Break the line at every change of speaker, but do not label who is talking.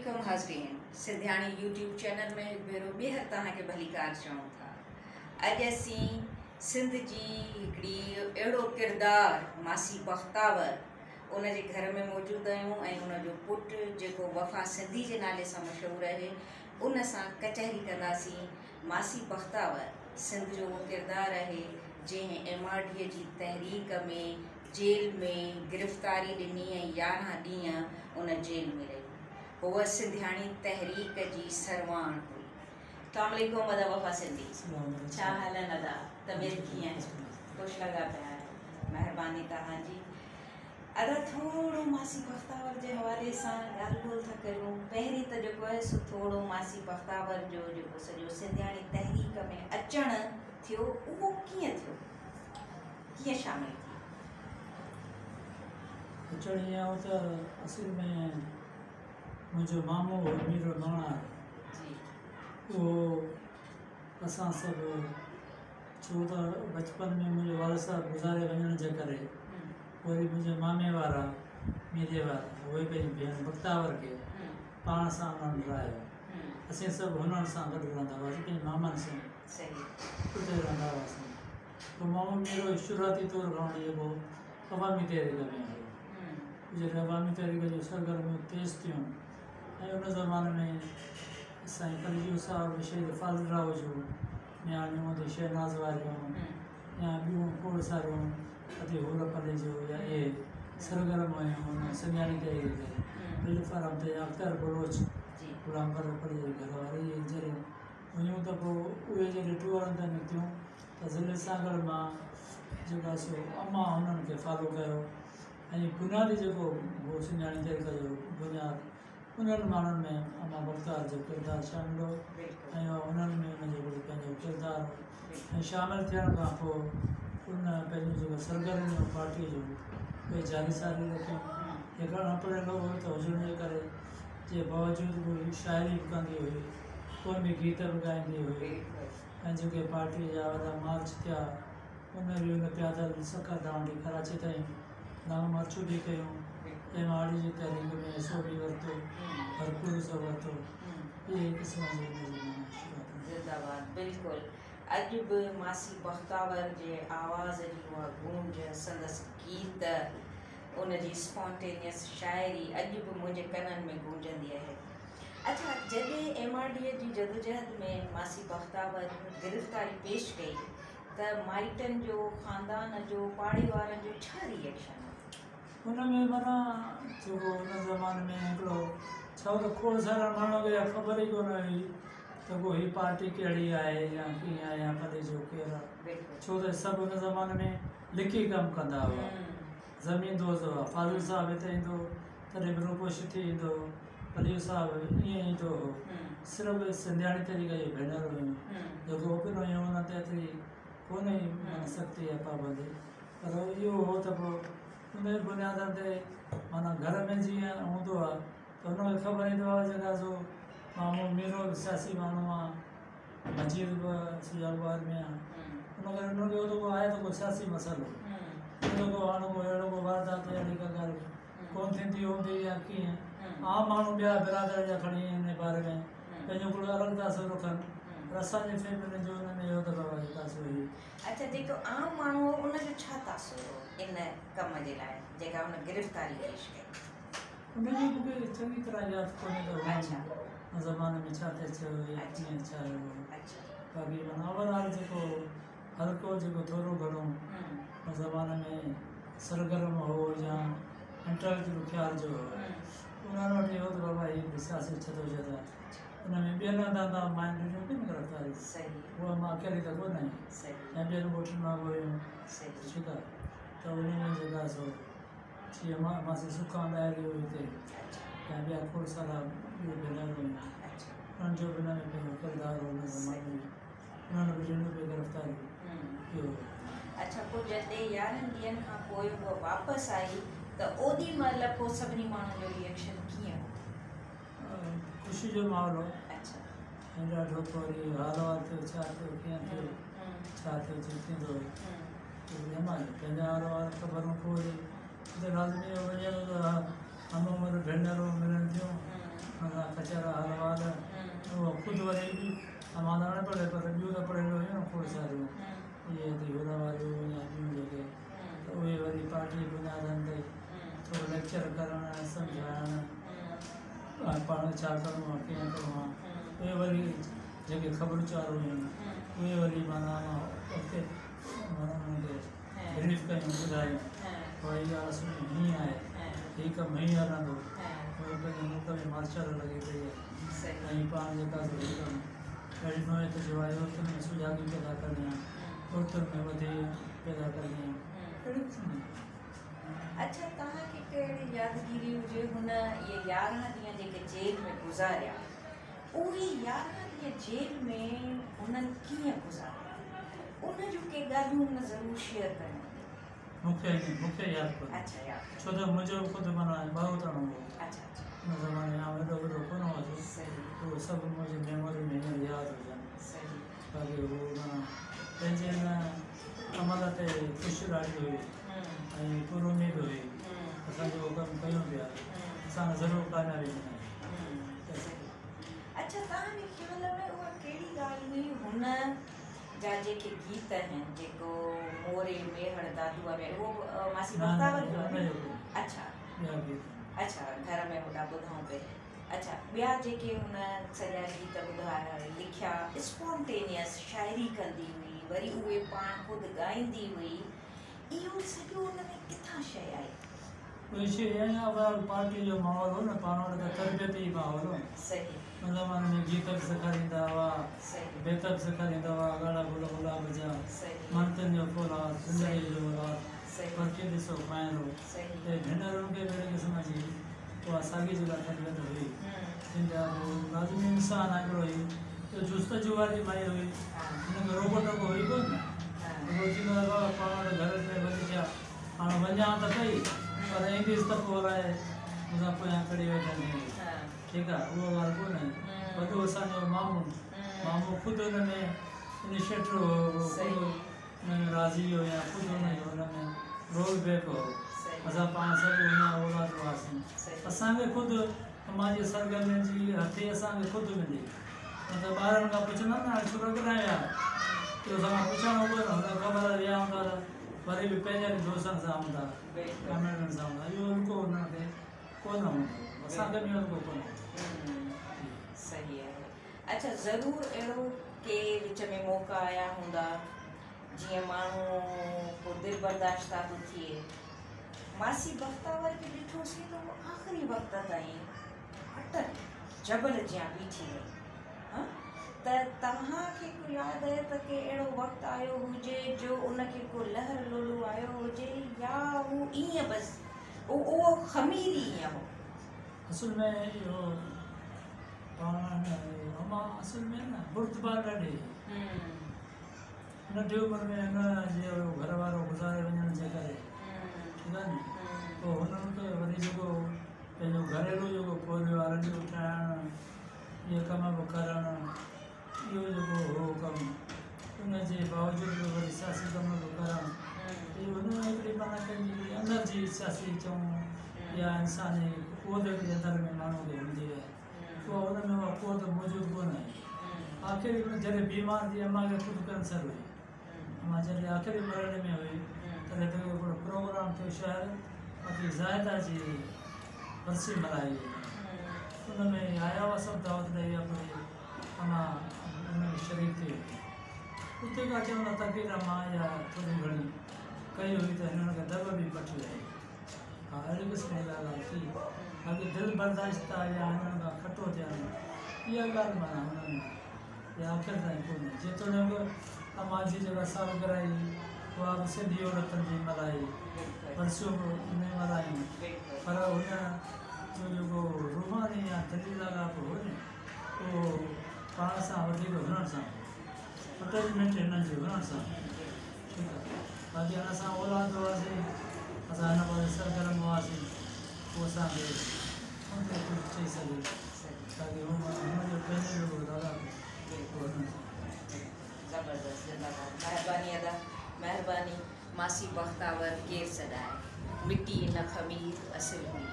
عليڪم حاضرين سنڌياڻي YouTube channel ۾ هڪ ڀيرو ٻيهر توهان کي ڀليڪار چئون ٿا. اڄ اسين سنڌ جي هڪڙي اهڙو ڪردار ماسي بختاور ان جي گهر ۾ موجود آهيون ۽ ان جو پٽ جيڪو وفا سنڌي جي نالي سان مشهور آهي ان سان ڪچهري ڪنداسين. ماسي بختاور سنڌ جو اهو ڪردار آهي جنهن ايم آر ڊي جي تحريڪ ۾ جيل ۾ گرفتاري ڏني ۽ 11 ڏينهن ان جيل ۾ رهي. هوء سنڌياڻي تحريڪ جي سرواڻ هئي. اسلام عليڪم ادا وفا سنڌي. ڇا حال آهن ادا، طبيعت ڪيئن آهي؟ خوش لڳا پيا آهيو، مهرباني توهان جي. ادا ٿورو ماسي بختاور جي حوالي سان ڳالهه ٻولهه ٿا ڪريون. پهرين ته جيڪو آهي سو ٿورو ماسي بختاور جو جيڪو سڄو سنڌياڻي تحريڪ ۾ اچڻ ٿيو اهو ڪيئن ٿيو، ڪيئن شامل ٿي؟
اچڻ ائين هو ته اصل ۾ منهنجو مامو هو ميرو مڱڻهار، اهو اسان سڀ ڇو ته بچپن ۾ منهنجو والد صاحب گذاري وڃڻ جي ڪري وري منهنجي مامي وارا ميري وارا اهي پنهنجي ڀيڻ بختاور کي پاڻ سان انهن رهايو. اسين سڀ هنن سان گڏ رهندا هئاسين، پنهنجي مامن سان اتي رهندا هئاسين. پوء مامو ميرو شروعاتي طور کان وٺي جيڪو عوامي تحريڪ ۾ هو، جڏهن عوامي تحريڪ جون سرگرميون تيز ٿيون ۽ ان زماني ۾ سائين پليجو صاحب شهيد فاضل راهو جون نياڻيون ادي شهناز واريون يا ٻيون کوڙ ساريون ادي حور پليجو يا اهي سرگرم هيون ان سنڌياڻي تحريڪ جي پليٽ فارم تي يا اختر بلوچ غلام قادر پليجي جي گهر واري اهي جڏهن هيون ته پوء اهي جڏهن ٽوئرن تي نڪتيون ته ضلعي سانگهڙ مان جيڪو آهي سو امان هنن کي فالو ڪيو ۽ بنيادي جيڪو هو سنڌياڻي تحريڪ جو بنياد انهن ماڻهن ۾ امان بختار جو ڪردار شامل هو ۽ انهن ۾ ان جو هڪڙو پنهنجو ڪردار هو ۽ شامل ٿيڻ کان پوء ان پنهنجون جيڪو سرگرميون پارٽيء جون اهي جاري ساري رکيون. هڪ اڻ پڙهيل عورت هجڻ جي ڪري جي باوجود به هو شاعري به ڪندي هئي، قومي گيت به ڳائيندي هئي. ۽ جيڪي پارٽيء جا وڏا مارچ ٿيا، ان ۾ به هن پيادل سکر کان وٺي ڪراچي تائين لانگ مارچون به ڪيون. ايم آر ڊي جي تحريڪ ۾ حصو به ورتو، ڀرپور حصو ورتو. اهي قسم جي هن جي معنيٰ شروعات هئي.
زنده باد بلڪل اڄ به ماسي بختاور جي آواز جي اها گونج، سندس گيت، ان جي اسپونٽينيس شاعري اڄ به منهنجي ڪنن ۾ گونجندي آهي. اڇا جڏهن ايم آر ڊي جي جدوجهد ۾ ماسي بختاور گرفتاري پيش ڪئي ته مائٽن جو، خاندان جو، پاڙي وارن جو ڇا ري ايڪشن هو؟
ان ۾ معنيٰ جيڪو ان زماني ۾ هڪڙو ڇا هو ته کوڙ سارن ماڻهن کي اها خبر ئي ڪونه هئي ته ڪو هي پارٽي ڪهڙي آهي يا ڪيئن آهي يا پليجو ڪير آهي ڇو ته سڀ ان زماني ۾ لڪي ڪم ڪندا هئا زمين دوز هئا فاضل صاحب هتي ايندو هو تڏهن به روپوش ٿي ايندو هو. پليجو صاحب ائين ايندو هو. صرف سنڌياڻي تحريڪ جون ڀينرون هيون جيڪو اوپن هيون انهن تي ايتري ڪونه هئي معنيٰ سختي يا پابندي پر اهو هو ته پوء ان جي بنيادن تي معنيٰ گهر ۾ جيئن هوندو آهي ته ان کي خبر ايندو آهي جيڪا سو مامو ميرو به سياسي ماڻهو آهي مجيد به سجاڳ ٻار ۾ آهي ان ڪري انهن کي اهو ته ڪو آهي ته ڪو سياسي مسئلو اهو ڪو هاڻ ڪو اهڙو ڪو واردات يا اهڙي ڪا ڳالهه ڪونه ٿيندي هوندي يا ڪيئن عام ماڻهو ٻيا برادري جا کڻي ان باري ۾ پنهنجو هڪڙو الڳ تاثر رکن پر اسان جي فيملي جو ان ۾ اهو ته بابا جو تاثر هي.
اڇا جيڪو عام ماڻهو هو ان جو ڇا تاثر هو ان ڪم جي لاء جيڪا هن گرفتاري پيش ڪئي؟
ان جو مون کي چڱي طرح ياد ڪونهي ته ان زماني ۾ ڇا ٿي ٿيو يا ڪيئن ڇا هو باقي معنيٰ اوور آل جيڪو حلقو جيڪو ٿورو گهڻو ان زماني ۾ سرگرم هو يا انٽليڪچوئل خيال جو هو انهن وٽ اهو ته بابا هي به سياسي جدوجهد آهي ان ۾ ٻين هنڌان تان ماين ڏنيون ڪين گرفتاريون اها مان اڪيلي ته ڪونه آهيان يا ٻين ڳوٺن مان به هيون ٺيڪ آهي ته ان ۾ جيڪا سو جيئن ماسي سکان ڏاهري هئي هتي يا ٻيا کوڙ سارا ٻيون ڀينرون هيون انهن جو به ان ۾ پنهنجو ڪردار هو ان زماني ۾ انهن به ڏنو پئي گرفتاري اهو.
اڇا پوء جڏهن 11 ڏينهن کان پوء هوء واپس آئي ته اوڏي مهل پوء سڀني ماڻهن جو ريئڪشن ڪيئن هو؟
خوشي جو ماحول هو.
اڇا.
۽ ڏاڍو پوء وري حال احوال ٿيو ڇا ٿيو ڪيئن ٿيو ڇا ٿيو جي ٿيندو هو پنهنجا حال احوال خبرون پوء وري اتي لازمي اهو وڃي ٿو ته هم عمر ڀينرون ملن ٿيون हुन सां कचहरा हलवाल उहो ख़ुदि वरी बि मां त न पढ़ियल पर ॿियूं त पढ़ियल हुयूं न खोड़ सारियूं इहे हुन वारियूं या ॿियूं जेके त उहे वरी पार्टी जे बुनियादनि ते थोरो लेक्चर करणु सम्झाइणु पाण छा करिणो आहे कीअं करिणो आहे उहे वरी जेके ख़बरूं चारूं हुयूं उहे वरी माना अॻिते माना हुननि खे ब्रीफ कयूं ॿुधायूं भई ॻाल्हि सुठी हीअं आहे हीउ कमु हीअं हलंदो उहे पंहिंजे मुल्क में मार्शल लॻी पई आहे ऐं पाण जेका कमु अहिड़ी नोयत जो आहे औरतुनि में सुजागी पैदा करणी आहे औरतुनि में वधीक पैदा करणी आहे अहिड़ी क़िस्म जी।
अच्छा तव्हांखे कहिड़ी यादगिरी हुजे हुन इहे 11 ॾींहं जेके जेल में गुज़ारिया उहे 11 ॾींहं जेल में हुननि कीअं गुज़ारिया उन जूं के ॻाल्हियूं हुन ज़रूरु शेयर कयूं?
मूंखे यादि कोन्हे।
अच्छा यादि
छो त मुंहिंजो ख़ुदि माना ॿारो हो।
अच्छा अच्छा
हुन ज़माने में आउं एॾो वॾो कोन हुअसि उहो सभु मुंहिंजी मेमोरी में हींअर यादि हुजनि। बाक़ी हू माना पंहिंजे हिन अमल ते ख़ुशि ॾाढी हुई ऐं पुर उमेद हुई असां जेको कमु कयूं पिया असांखे ज़रूरु कामयाबी मिलंदी।
अच्छा तव्हांजे ख़्याल में उहा कहिड़ी ॻाल्हि हुई हुन जा जेके गीत आहिनि जेको मोरे मेहड़ दादूअ में उहो मासी बख़्तावर जो आहे? अच्छा अच्छा घर में होॾा ॿुधाऊं पे। अच्छा ॿिया जेके हुन सॼा गीत ॿुधाया लिखिया स्पॉन्टेनियस शाइरी कंदी हुई वरी उहे पाण ख़ुदि ॻाईंदी हुई इहो सॼो हुन में किथां शइ आई?
उहा शइ आहे पार्टी जो माहौल हो न पाण वटि त तरबियती माहौल हो।
सही
हुन ज़माने में गीत बि सेखारींदा हुआ बेत बि सेखारींदा हुआ ॻाढ़ा गुल गुलाब जा मंतनि जो फुलाद सिंधड़ी जो औलाद परखे ॾिसो खाइणो त भेनरुनि खे बि अहिड़े क़िस्म जी उहा साॻी जेका तरबियत हुई जंहिंजा लाज़मी इंसान आहे हिकिड़ो ई जुस्तजू वारी माई हुई हुनखे रोको टोको हुई कोन थींदो आहे पाण वटि घर में वञी थिया हाणे वञा त पई पर ईंदिसि त पोइ अलाए मूंसां पोयां कढी वठंदी। ठीकु आहे उहा ॻाल्हि कोन्हे। वॾो असांजो मामू मामू ख़ुदि हुन में इनिशिएटर हो ख़ुदि हुन में राज़ी हो या ख़ुदि हुनजो हुन में रोल बैक हो। असां पाण सभु हुन औलाद हुआसीं असांखे ख़ुदि अम्मा जी सरगर्मियुनि जी हथी असांखे ख़ुदि मिली मतिलबु ॿारनि खां पुछंदा न हाणे छोकिरा केॾां विया त असांखां पुछणो कोन हुनखे ख़बर विया हूंदा त वरी बि पंहिंजनि दोस्तनि सां हूंदा कॉमरेडनि सां हूंदा इहो उल्को हुननि खे कोन हूंदो असांखे बि उल्को कोन हूंदो।
सही आहे। अच्छा ज़रूरु अहिड़ो के विच में मौक़ा आया हूंदा जीअं माण्हू को दिलि बर्दाश्ता थो थिए मासी बख़्तावर खे ॾिठोसीं त उहो आख़िरी वक़्त ताईं अटल जबल जियां बीठी रही। हा त तव्हांखे को यादि आहे त के अहिड़ो वक़्तु आयो हुजे जो उनखे को लहर लोलो आयो हुजे या हू ईअं बसि उहो ख़मीर ई ईअं हो?
असुल में इहो पाण अम्मा असुल में न बुर्दबार ॾाढी नंढी उमिरि में हिन जे घर वारो गुज़ारे वञण जे करे ठीकु आहे न पोइ हुननि खे वरी जेको पंहिंजो घरेलू जेको पोरियो वारनि जो ठाहिणु इहे कम बि करणु इहो जेको हो कमु उनजे बावजूदु बि वरी सियासी कम बि करणु इहो हुन में हिकिड़ी माना पंहिंजी हिकिड़ी अंदरि जी सियासी चऊं या इंसानी क़ुवत हिकिड़ी अंदरि में माण्हू खे हूंदी आहे उहा हुन में उहा क़ुवत मौजूदु कोन आहे। आख़िरी में जॾहिं बीमार थी अम्मा खे ख़ुदि कैंसर हुई अम्मा जॾहिं आख़िरी मरहले में हुई तॾहिं हिकिड़ो प्रोग्राम थियो शहर बाक़ी ज़ाहिदा जी बरसी मल्हाई वई हुन में आया हुआ सभु दावत ॾेई विया पर अम्मा हुन में शरीक थी वई उते का चवंदा तक़रीर मां या थोरी घणी कई हुई त हिननि खे दब बि पठी वई। हा अहिड़ी क़िस्म जी ॻाल्हि थी बाक़ी दिलि बर्दाश्त आहे या हिननि खां खटो थियणु इहा ॻाल्हि माना हुन में या आख़िर ताईं कोन्हे। जेतोणीकि अम्मा जी जेका सालगिरह आई उहा बि सिंधी औरतुनि जी मल्हाई बरसियूं बि उन मल्हायूं पर हुन जो जेको रूहानी या दिली लाॻापो हो न उहो पाण सां वधीक हुननि सां अटैचमेंट हिननि जी हुननि सां ठीकु आहे। बाक़ी हाणे असां औलाद हुआसीं असां हिन पासे सरगर्म हुआसीं पोइ असांखे कोन थो कुझु चई सघे बाक़ी हुनजो पंहिंजो जेको लाॻापो हुननि सां।
ज़बरदस्त ज़िंदाबाद महिरबानी अदा महिरबानी। मासी बख़्तावर केरु सॾाए मिटी न ख़मीर असुल हुई।